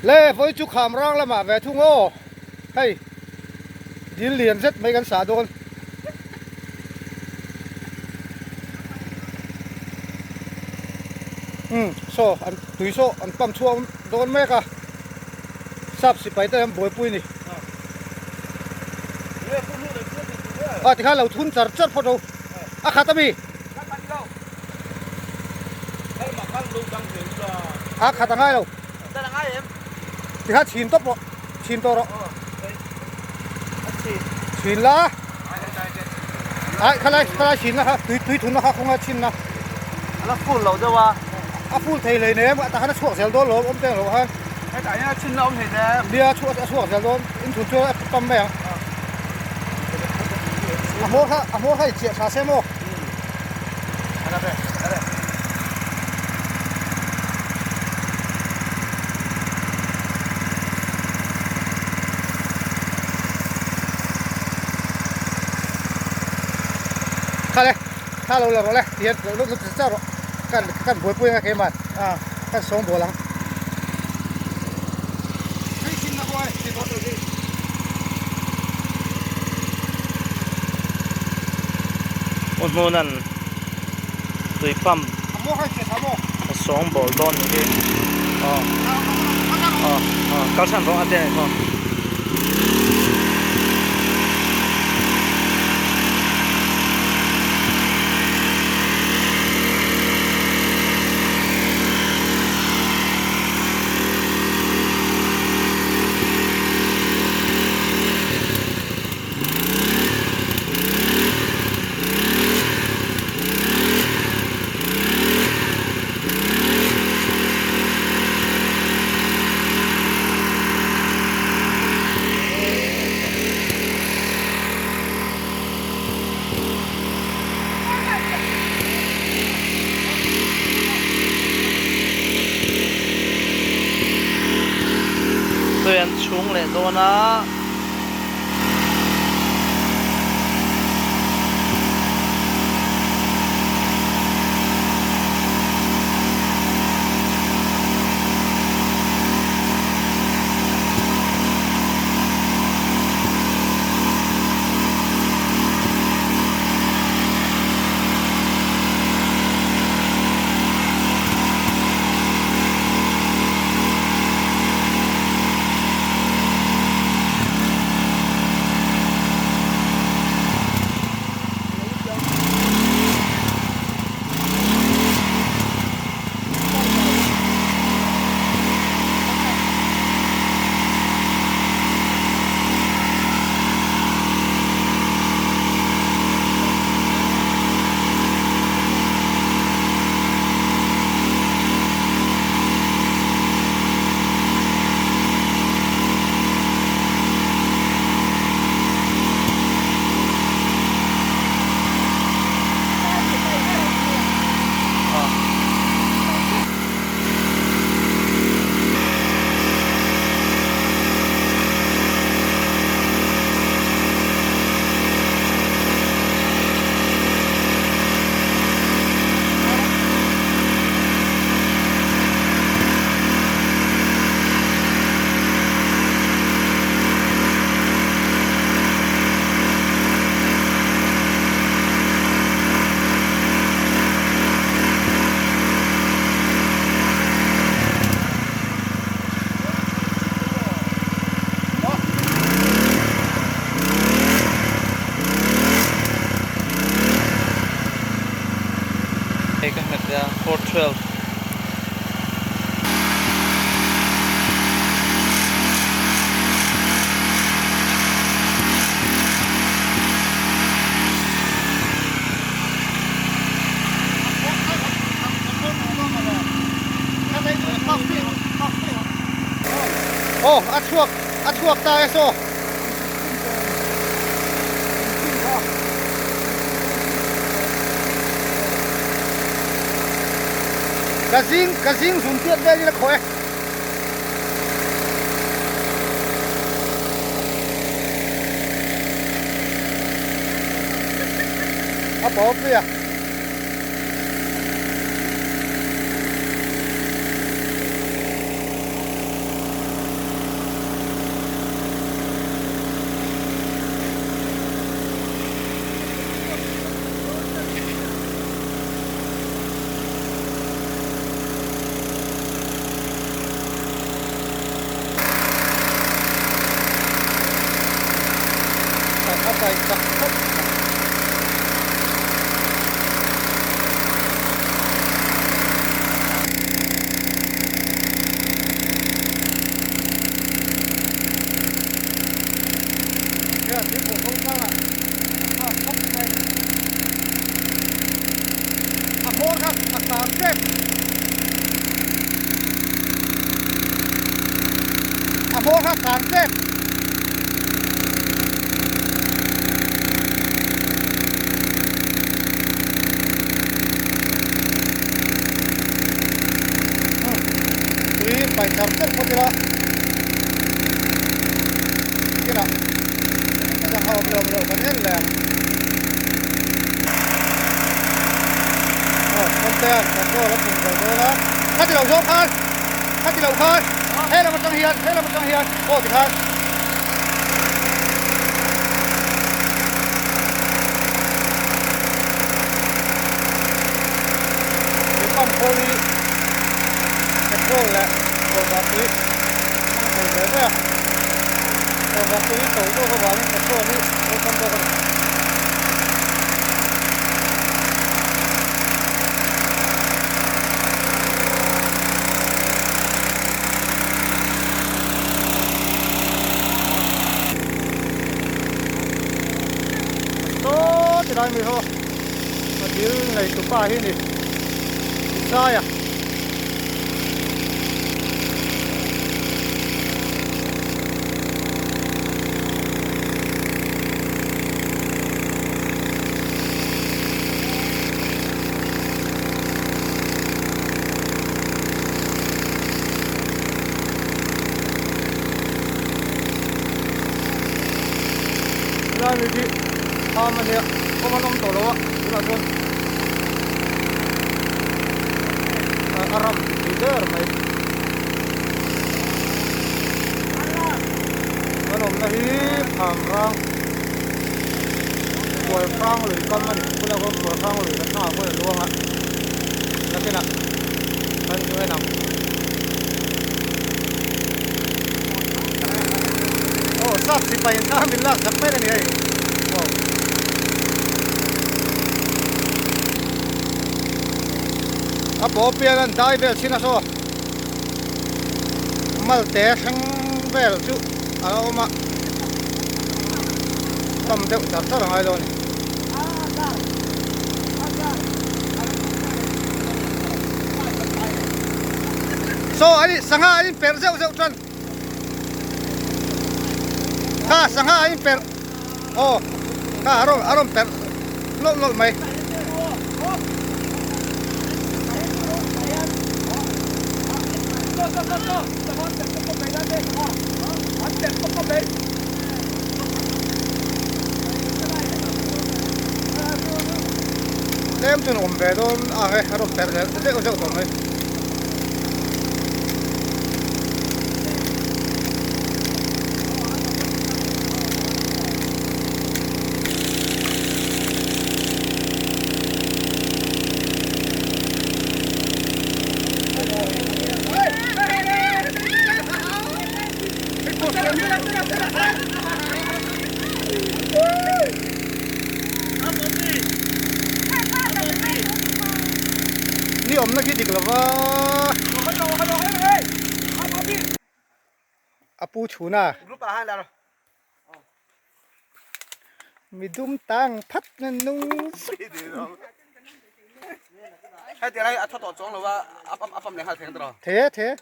Le vawi chu kham rang lamah ve thung aw hei dil lian zet mai kan sah dawn. Umm saw an tui saw an pump chhuak dawn mek a sap sipai te an buaipui a ni. A tikhan lo thun char char phawt ro a khat ami. A khat a ngai lo. Tikhan chhin tawp rawh chhin tawh rawh. Chhin la. Ai khalai khalai chhin la kha tui tui thun na kha khawnga chhin na. A la full lo deuh a. A full thei hlei nem a takhan a chhuak zel dawn lo awm teng lo khan. Hetah hian a chhin la awm hlei nem. Nia a chhuak a chhuak zel dawn in thun chu a pam mai ang. A hmawr kha a hmawr kha i chiah tha se maw. Kha le kha lo la rawh le tihian lo lut lut char rawh kan kan buaipui anga keimah kan sawng bawl ang. U hnunan tui pump a sawng bawl dawn ni hi aw aw aw kalsan rawh a te aw. Tui an chhung leh dawn a. Hei ka hmet a 412. Aw a chhuak a chhuak ta e saw. Ka zing ka zing zum tiat velin a khawh e. A pawp mai a. paih chak khawp mai. Hian thingpui ho tlangah a nghak khawp mai. A hmawr kha a kang tep. A hmawr kha a kang tep. Tui pai char char phawt ila kinah sangha awm leh awm loh kan en leh ang. Aw Sawmtea'n petrol a pung belh dawn a, kha ti lo zawng khan, kha ti lo khan, he lam atang hian, he lam atang hian aw ti khan. Tui pump khawl hi petrol leh kawrvah tui hmang thei ve ve a, kawrvah tui to zawk avangin petrol hi awlsam zawk a ni. Saw ti lai mai ho a dil nei tu pa hi ni Isaiah. Helai mi hi thlam a nia kawng an awm tawh lo a tunah chuan a ram tih der mai kan awmna hi thlam rang kual hrang lui kam a ni tunah khuan kual hrang lui kan hnangah khuan a luang a nakinah kan chu en ang. Aw sap sipai in thla min lak sak mek a ni hei aw. A paw pian an dai vel chin a saw malte thleng vel chu a la awm a tam deuh char char a ngai lo a ni. Saw an sangha an inperh zeuh zeuh chuan kha sangha an inperh aw kha a rawn a rawn perh lawlh lawlh mai. Tlem chuan awm ve dawn ang e a rawn perh leh zeuh zeuh tawh mai. Ni awmna khi dik lova a pu chhun a mi dum tang phat na nung the the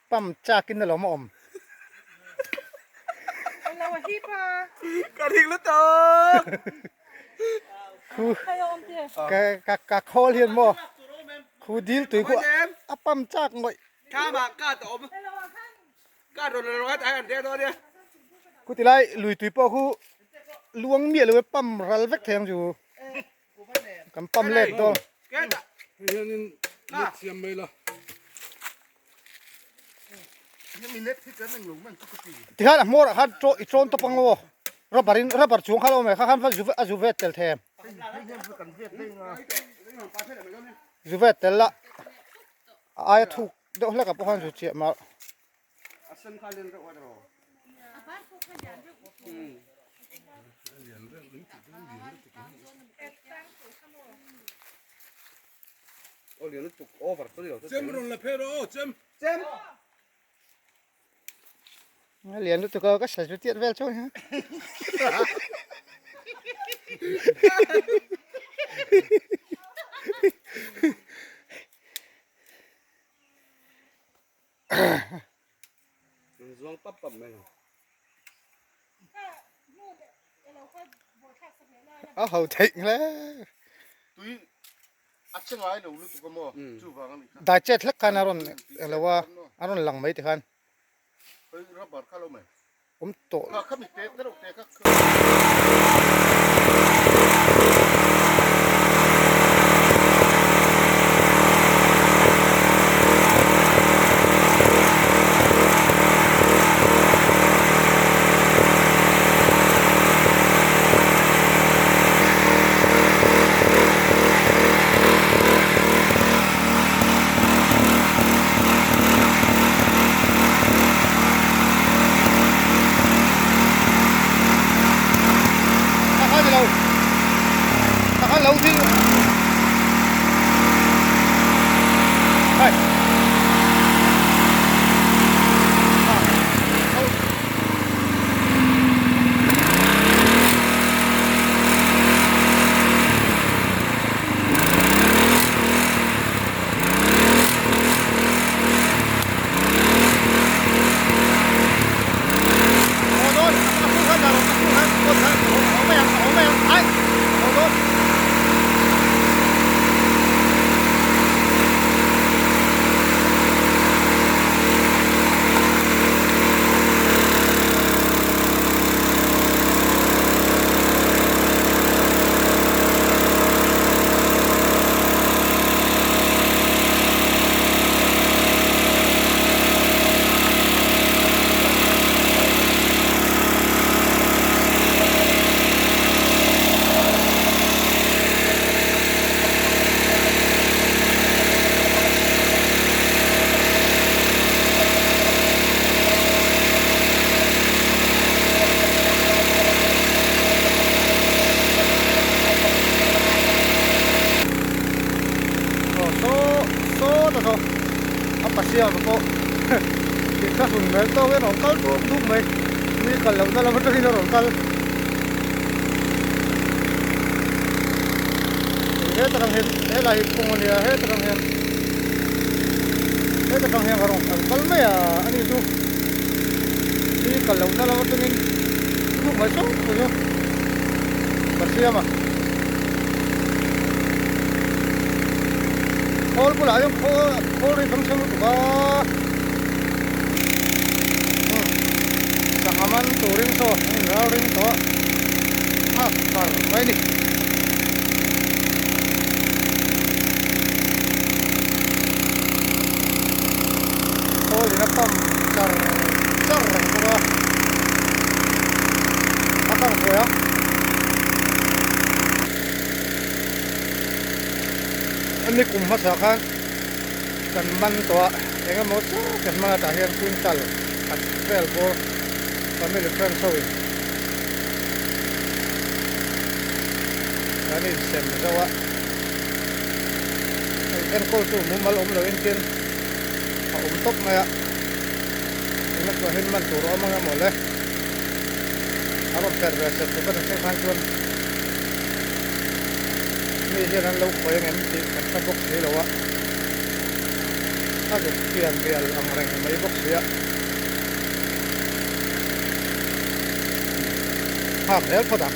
Pump chak in alawm a awm. Ka ring lutuk. Khu ka ka ka khawl hian maw khu dil tui khu a pump chak ngawih. Thlam ah ka ta awm. Ka rawn rawn a an reng dawn nia. Khu tilai lui tui pawh khu luang miah lo e pump ral vek thei ang chu. Kan pump let dawn. Hianin let siam mai la. Tikhan a hmawrah khan chaw i chawn tawp ang aw. Rubber in rubber chung kha lo awm e kha khan va a zu vet tel them. Zu vet tel la a aia thuk deuh hlek ah pawh khan zu chiah mar. Chem rawn la phei rawh aw chem. Chem. A lian lutuk a ka sa chu tiat vel chu ha. Zuang pap pap mai. A ho theih hle. Tui a che ngai lo lutuk a maw chuvang a nih kha. Dai chet hlek khan a rawn eng lo a, a rawn lang mai tikhan. Hei rubber kha lo mai. Awm tawh. Kha khami te te reuh te kha. Aw saw saw ta saw a pasiam pawh tih kha hun hmel tawk hian a rawn kal duk duk mai mi kal lohna lam atangin a rawn kal heta tang hian helai hi kawng a nia heta tang hian heta tang hian a rawn kal kal mai a ani chu mi kal lohna lam atangin duk mai saw saw chu pasiam a. Khawl bulah hian khawl khawl ri tam thleng lutuk a sangha man turin saw an inral ring tawh a a far mai a ni. Khawl in a pump char char reng bawk a a kang buai a. Ani kum hmasa khan kan man tawh a eng emaw zat kan man a tah hian quintal khat vel bawr family friends ho in kan insem zo a hei enkawl tu mumal awm lo in tin a awm tawp mai a eng emaw hian man tur a awm ang emaw le a rawn per ve chet chet a ni khan chuan. Mi hian an lo khawi ang em tih kan hre bawk si lo a, a zuk pian bial ang reng mai bawk si a. Nghak zel phawt ang.